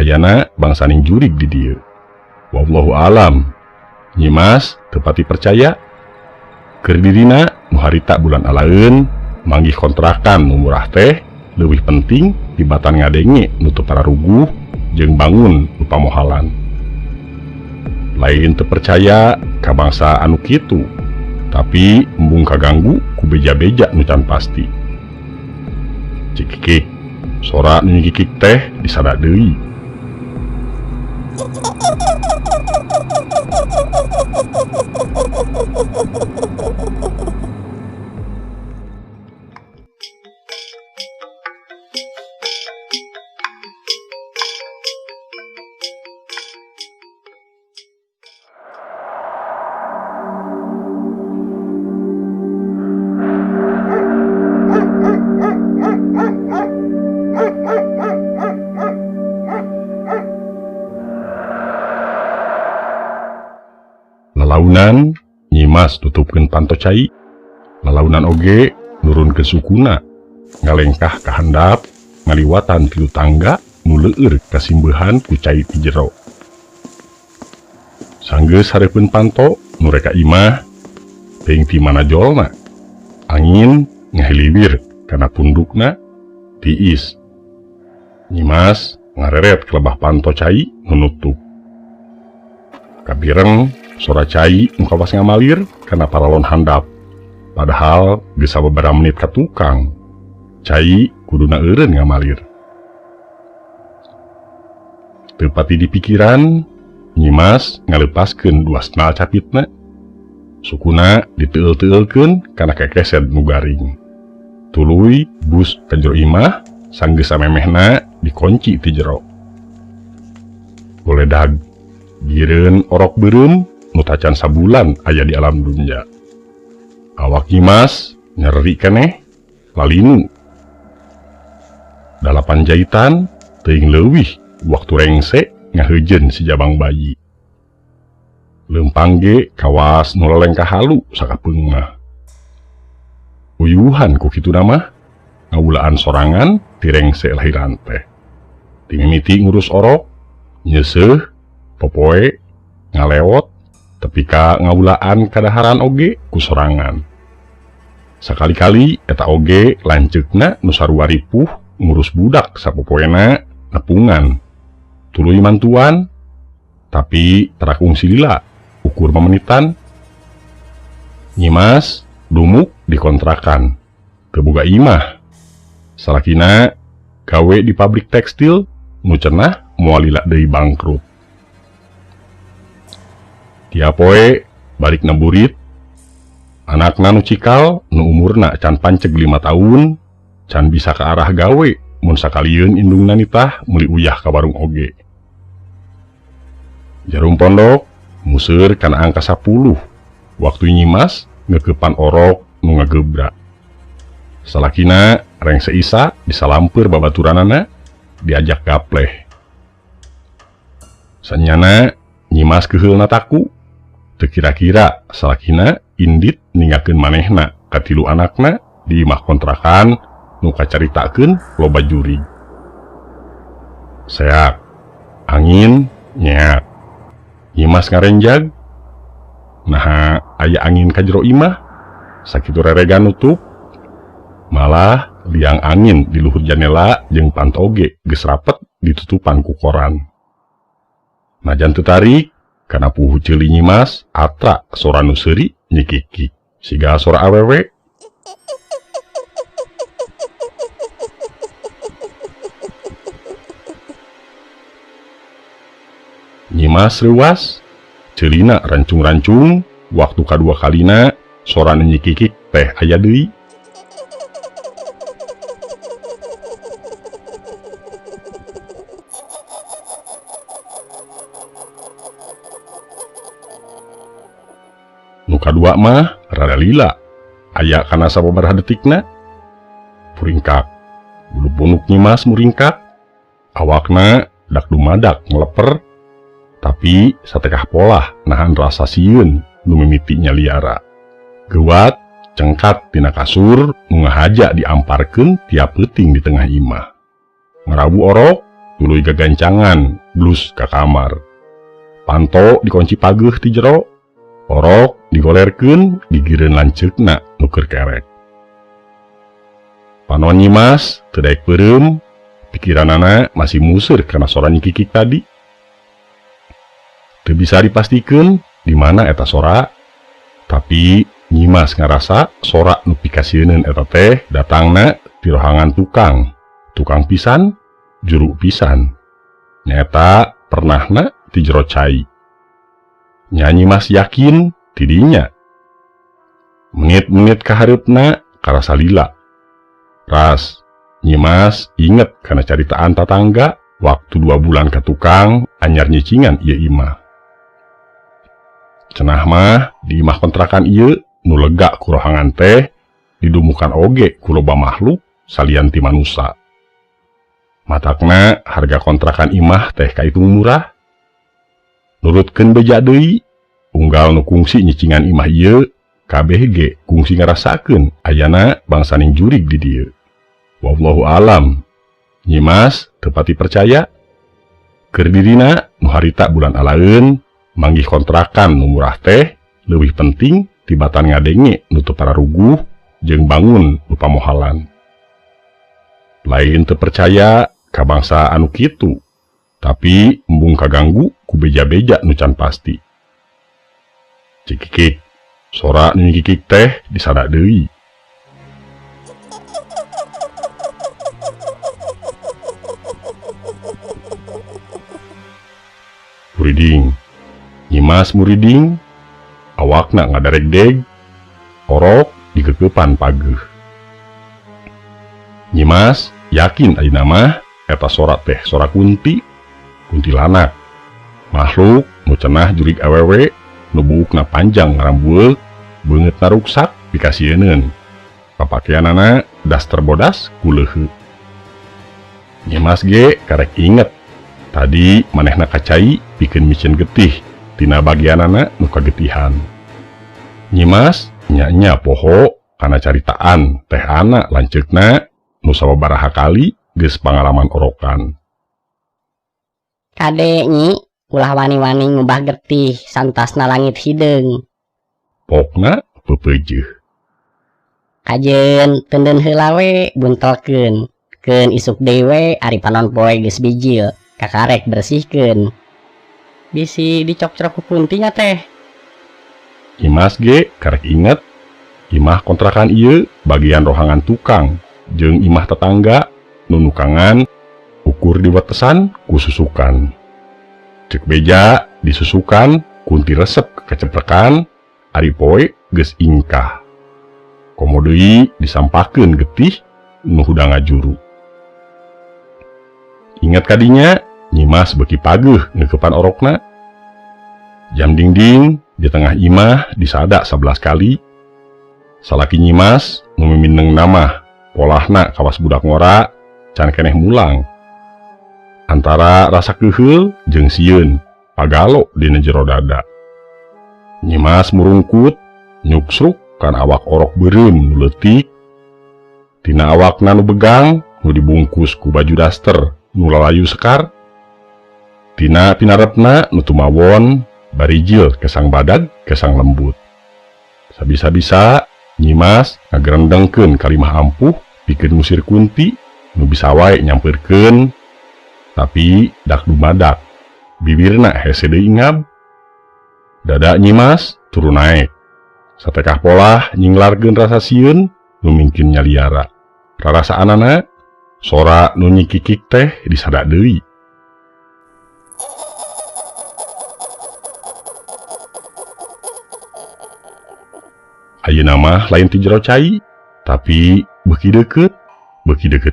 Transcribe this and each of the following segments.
Ayana bangsaning jurig di dieu. Wallahu alam. Nyimas teu pati percaya. Keur dirina nu harita bulan alaeun manggih kontrakan nu murah teh leuwih penting tibatan ngadenge nu teu pararuguh jeung bangun nu pamohalan. Lain teu percaya ka bangsa anu kitu, tapi embung kaganggu ku beja-beja nu can pasti. Cikikik, sora nu nyikikik teh disada deui. Lalaunan Nyimas nutupkeun panto cai. Lalaunan oge nurunkeun sukuna, ngalengkah ka handap, ngaliwatan tilu tangga nu leueur kasimbehan ku cai ti jero. Sanggeus hareupeun panto nu rek ka imah, teuing ti mana jolna. Angin ngahiliwir kana pundukna tiis. Nyimas ngareret ka lebah panto cai nu nutup. Kabireng sora cai nu kawas ngamalir kana paralon handap. Padahal geus sababaraha menit ka tukang. Cai kuduna eureun ngamalir. Teu pati dipikiran, Nyimas ngaleupaskeun dua sendal capitna. Sukuna diteueul-teueulkeun kana kekesed nu garing. Tuluy bus ka jero imah sanggeus samemehna dikonci ti jero. Goledag gireun orok beureum nu tacan sabulan aya di alam dunya. Awak Nyimas nyereri keneh lalinu. 8 jaitan teuing leuwih waktu rengse ngaheujeun si jabang bayi. Leumpang ge kawas nu lelengkah halu sakapeung mah. Uyuhan ku kituna mah ngawulaan sorangan ti rengse lahiran teh. Ti mimiti ngurus orok, nyeuseuh, popoe, ngalewot, tepi ka ngawulaan kadaharan oge ku sorangan. Sakali-kali eta oge lanceukna nu sarua ripuh ngurus budak sapopoena nepungan. Tuluy mantuan, tapi terakung silila ukur mamenitan. Nyimas dumuk dikontrakan, teu boga imah. Salakina gawe di pabrik tekstil nu cenah moal lila deui bangkrut. Tiap poe balik naburit, anakna nu cikal nu umurna can panceg 5 tahun, can bisa ke arah gawe mun sakalieun indungna nitah meuli uyah ka warung oge. Jarum pondok museur kana angka 10, waktu Nyimas ngeukepan orok nu ngagebra. Salakina rengse isa disalampeur babaturanana diajak gapleh. Sanyana Nyimas keuheulna taku, teu kira-kira salakina indit ninggalkeun manehna ka tilu anakna di imah kontrakan nu kacaritakeun loba jurig. Seak, angin nyeak. Nyimas ngarenjag, naha aya angin ka jero imah, sakitu reregan nutup, malah liang angin di luhur janela jeung panto oge geus rapet ditutupan ku koran. Najan teu tarik, kana puhu ceuli Nyimas atra sora nu seuri nyikikik, siga sora awewe. Nyimas reuas, ceulina rancung-rancung, waktu kadua kalina sora nu nyikikik teh aya deui. Nu kadua mah rada lila, aya kana sababaraha detikna. Puringkak, bulu punuk Nyimas muringkak, awakna dak dumadak ngeleper, tapi satekah polah nahan rasa sieun nu mimiti nyaliara. Geuwat cengkat tina kasur nu ngahaja diamparkeun tiap peuting di tengah imah. Ngarabu orok Tuluy gagancangan blus ka kamar. Panto dikunci pageuh ti jero, orok digolerkeun gigireun lanceukna nu keur kerek. Panon Nyimas teu daek peureum, pikiranana masih museur kana sora nyikikik tadi. Teu bisa dipastikeun di mana eta sora, tapi Nyimas ngarasa sora nu pikasieuneun eta teh datangna ti rohangan tukang, tukang pisan, juru pisan. Nyaeta pernahna ti jero cai. Nya Nyimas yakin ti dinya. Menit-menit kahareupna karasa lila. Ras, Nyimas inget kana caritaan tatangga waktu 2 bulan ka tukang anyar nyicingan ieu imah. Cenah mah di imah kontrakan ieu nu lega ku rohangan teh didumukan oge ku loba makhluk salian ti manusa. Matakna harga kontrakan imah teh kaitung murah. Nurutkeun beja deui, unggal nu kungsi nyicingan imah ieu kabeh ge kungsi ngarasakeun ayana bangsaning jurig di dieu. Wallahu alam. Nyimas teu pati percaya. Keur dirina nu harita bulan alaeun manggih kontrakan nu murah teh leuwih penting tibatan ngadenge nu teu pararuguh jeung bangun nu pamohalan. Lain teu percaya ka bangsa anu kitu, tapi embung kaganggu ku beja-beja nu can pasti. Cikikik, sora nu nyikikik teh disada deui. Muriding, Nyimas muriding, awakna ngadaregdeg, orok dikekepan pageuh. Nyimas yakin ayeuna mah eta sora teh sora kunti, kuntilanak. Makhluk nu cenah jurig awewe, nu buukna panjang ngarambueuk, beungeutna ruksak pikasieuneun. Papakeanana daster bodas ku leuheut. Nyimas ge karek inget tadi manehna kacai pikeun miceun getih tina bagianana nu kagetihan. Nyimas nya-nya poho kana caritaan teh ana lanceukna nu sababaraha kali geus pangalaman orokan. Kade nyi, ulah wani-wani ngubah getih santasna langit hideung. Pokna peupeujeuh. Kajeun teunden heula we buntelkeun, keun isuk deui we ari panon poe geus bijil, kakarek bersihkeun. Bisi dicokcrok ku kuntinya teh. Imas ge karek inget, imah kontrakan ieu bagian rohangan tukang jeung imah tetangga nu nukangan ukur diwatesan ku susukan. Cek beja disusukan kunti resep keceprekan ari poe geus ingkah. Komo deui disampahkeun getih nu hudang ngajuru. Ingat kadinya Nyimas beuki pageuh ngeukepan orokna. Jam dingding di tengah imah disada 11 kali. Salaki Nyimas nu mimineng namah polahna kawas budak ngora can keneh mulang. Antara rasa keuheul jeung sieun pagalo dina jero dada. Nyimas murungkut nyuksruk kan awak orok beureum nu leutik. Tina awakna nu begang nu dibungkus ku baju daster nu lalayu sekar. Tina pinarepna nu tumawon barijil kesang badag kesang lembut. Sabisa-bisa Nyimas ngagerendengkeun kalimah ampuh pikeun ngusir kunti nu bisa wae nyampeurkeun, tapi dak dumadak bibirna hese deui ngab. Dada Nyimas turun naek. Satekah polah nyinglarkeun rasa sieun nu mingkin nyaliara. Rarasaanana sora nu nyikikik teh disada deui. Ayeuna mah lain ti jero cai, tapi beuki deukeut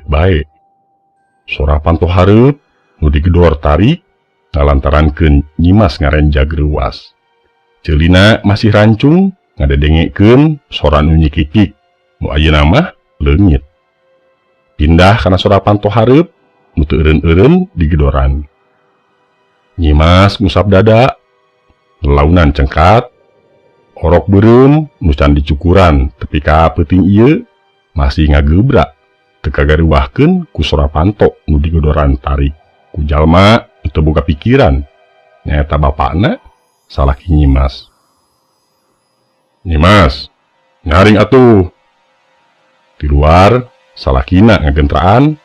bae. Sora panto hareup nu digedor tarik ngalantarankeun Nyimas ngarenjag reuas. Ceulina masih rancung ngadedengekeun sora nu nyikikik nu ayeuna mah leungit. Pindah kana sora panto hareup nu teu eureun-eureun digedoran. Nyimas ngusap dada, launan cengkat, orok beureum nu can dicukuran tepi ka peuting ieu masih ngagebrak teu kagareuwahkeun ku sora panto nu digodoran tarik. Ku jalma teu boga pikiran nyaeta bapakna salaki Nyimas. Nyimas, nyaring atuh. Di luar salakina ngagentraan.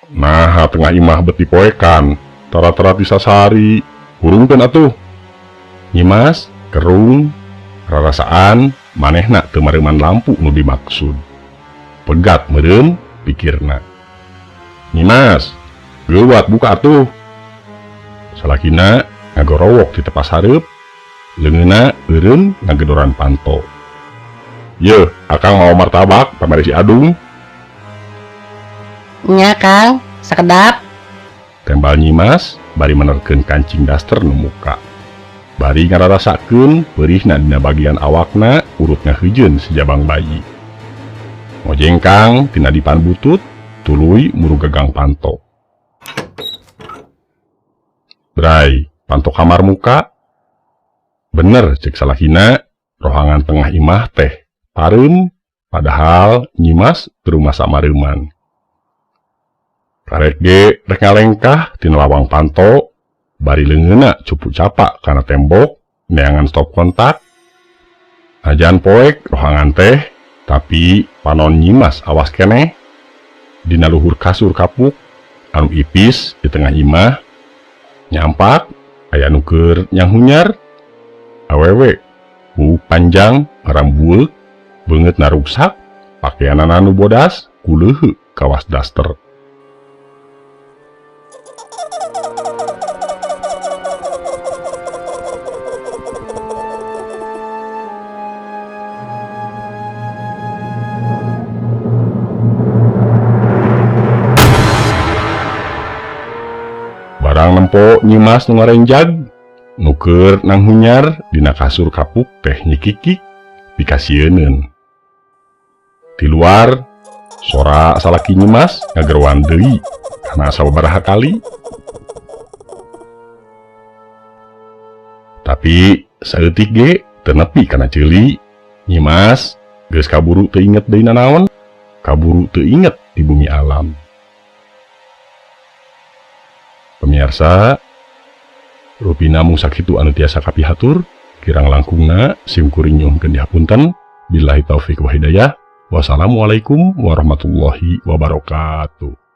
Naha tengah imah bet dipoekan, tara-tara disasari, hurungkeun atuh. Nyimas kerung rarasaan manehna teu mareuman lampu nu dimaksud. Pegat meureun pikirna. Nyimas, geuwat buka atuh. Salakina ngagorowok ti tepas hareup, leungeunna eureun ngagedoran panto. Yeuh, akang mawa martabak pamere si Adung. Nya Kang, sakedap. Tembal Nyimas bari menerkeun kancing daster nu muka. Bari ngararasakeun peurihna dina bagian awakna urut ngaheujeun si jabang bayi. Ngojengkang tina dipan butut, tuluy muru gagang panto. Bray, panto kamar muka. Bener cek salakina, rohangan tengah imah teh pareum, padahal Nyimas teu rumasa mareuman. Karek ge rek ngalengkah tina lawang panto, bari leungeunna cupu capak kana tembok neangan stop kontak. Najan poek rohangan teh, tapi panon Nyimas awas keneh. Dina luhur kasur kapuk anu ipis di tengah imah, nyampak aya nu keur nyanghunyar. Awewe buuk panjang marambueuk, beungeutna ruksak, pakeanana nu bodas kuleuheuk kawas daster. Barang nempo Nyimas nu ngarenjag, nu keur nanghunyar dina kasur kapuk teh nyikikik pikasieuneun. Di luar, sora salaki Nyimas ngageroan deui kana sababaraha kali. Tapi saeutik ge teu nepi kana ceuli, Nyimas geus kaburu teu inget deui nanaon, kaburu teu inget di bumi alam. Pemirsa, rupina mung sakitu anu tiasa kapihatur, kirang langkungna sim kuring nyuhunkeun dihapunten. Billahi taufik wa hidayah. Wassalamualaikum warahmatullahi wabarakatuh.